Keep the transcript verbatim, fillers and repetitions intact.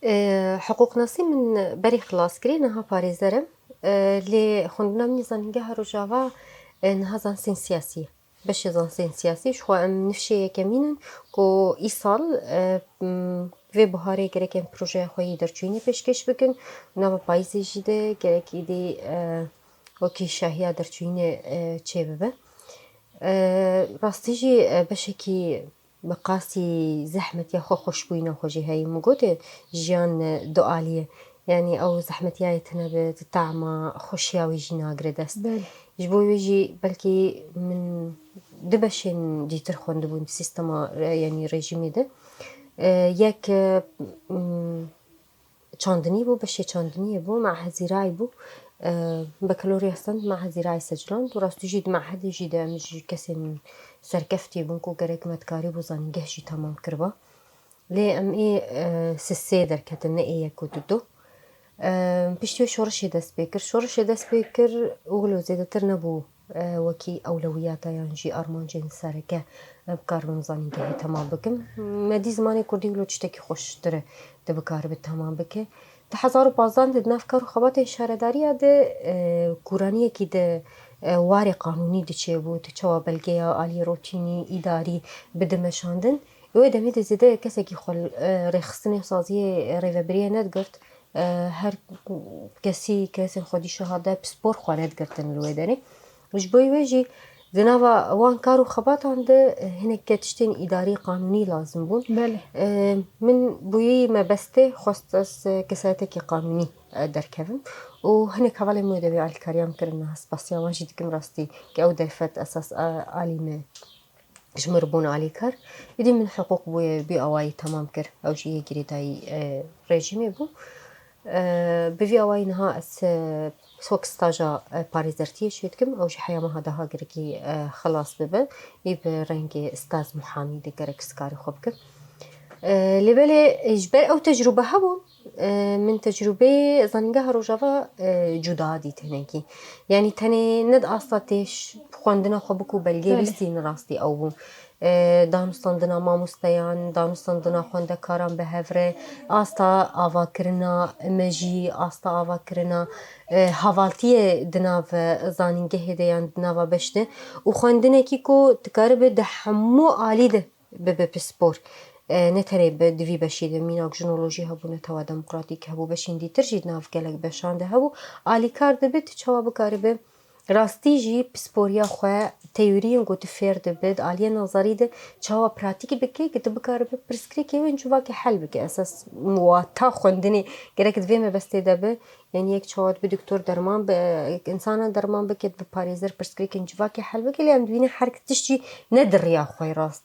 Hiqûqnasî min berî xilas kirî, niha parêzer im. Lê xwendina min ê zanîngeha Rojava niha zansên siyasî ye. Beşê zansên siyasî ji xwe em nifşê yekemîn in ku îsal vê buharê gerek em projeya xwe yê derçûyînê pêşkêş bikin. Nava payîzê jî de gerek êdî wekî şahiya derçûyînê çêbibe. Rastî jî beşekî bi qasî zehmetiya xwe xweşbûyîna xwe jî heye. Min gotê jiyan du alî ye. Yanî ew zehmetiyayê tune bi di tahma xweşiya wê jî nagire dest. Ji bo wê jî belkî min du beşên dîtir xwendibûn di sîstema, e, yanî rejîmê de. E, yek, e, m, çandinî bû, beşê çandiniyê bû, mehezîrayî bû. E, Bekalorya stend mehezîrayî seclan. Û rastî jî di mehedê jî de em ji kesên serkeftî bûn ku gerek me dikarîbû zanîngeh jî temam kiriba. Lê em ê, e, sisê derketin, ne ê yek û du du. E, piştî wê şorişê dest pê kir. Şorişê dest pê kir û wilo zêdetir nebû, e, wekî ewlewiyata yan jî armancên sereke, e, bikaribim zanîngehê temam bikim. Me dî zimanê kurdî wilo tiştekî xweştir e, tu bikaribi temam bike. Di hezar û pazdeh de di nav kar û xebatên şaredariya de, e, kûraniyekî di, e, warê qanûnî diçêbû, tu çawa belgeya alî rotînî, îdarî bide meşandin. Wê demê de zêde kesekî xwe, e, rêxistinê saziyê rêvebiriyê nedigirt. E, her kesî kesên xwedî şahade pispor xwe nedigirtin li wê derê. Ji bo wê jî di nava wan kar û xebatan de, e, hineke tiştên îdarî qanûnî lazim bûn. Belê. E, min bûyî mebestê xwest ez, e, kesayetekî qanûnî, e, derkevim. Û hinek hevalên min wê demê alîkariya min kirin, niha spasiya wan jî dikim rastî, ke ew derfet esas, e, alî me ji min re bûn alîkar. Îdî min hiqûq bûye bî awayî temam kir. Ew jî yê girêdayî, e, rejîmê bû. E, bi vî awayî niha ez, e, wek staja, e, parêzertiyê çêdikim. Ew jî heya meha daha girkî, e, xilas bibe. Ê bi rengê staz muhamî de gerek sikarî xwe bikim. E, lê belê, e, ji ber ew tecrûbe hebû, e, min tecrûbeyê zanîngeha Rojava, e, cuda dît hinekî. Yanî tenê ne di asta tê ş-, xwendina xwe bikû belgê Belê. bistîn rastî ew bû. E, danûstandina mamosteyan, danûstandina xwendekaran bi hev re, asta avakirina mejî, asta avakirina, e, hevaltiyê di nav zanîngehê de yan di nava beş de û xwendinekî ku dikaribe di hemû alî de bibe pispor. E, ne tenê bi di vî beşî de mînak jinolojî hebû, netewa demokratîk hebû, beşên dîtir jî di nav gelek beşan de hebû. Alîkar dibe tu çawa bikaribe rastî jî pisporiya xwe, teoriyên ku tu fêr dibe, di aliyê nazarî de çawa pratîk bike, ku tu bikaribe pirsgirêkê wê civakê hel bike. Esas wata xwendinê gerek di vê mebestê de be. Yanî yek çawa dibe doktor derman bi, insana derman bike, dibe parêzer pirsgirêkên civakê hel bike, lê em dibînin her tişt jî ne di riya xwe rast e.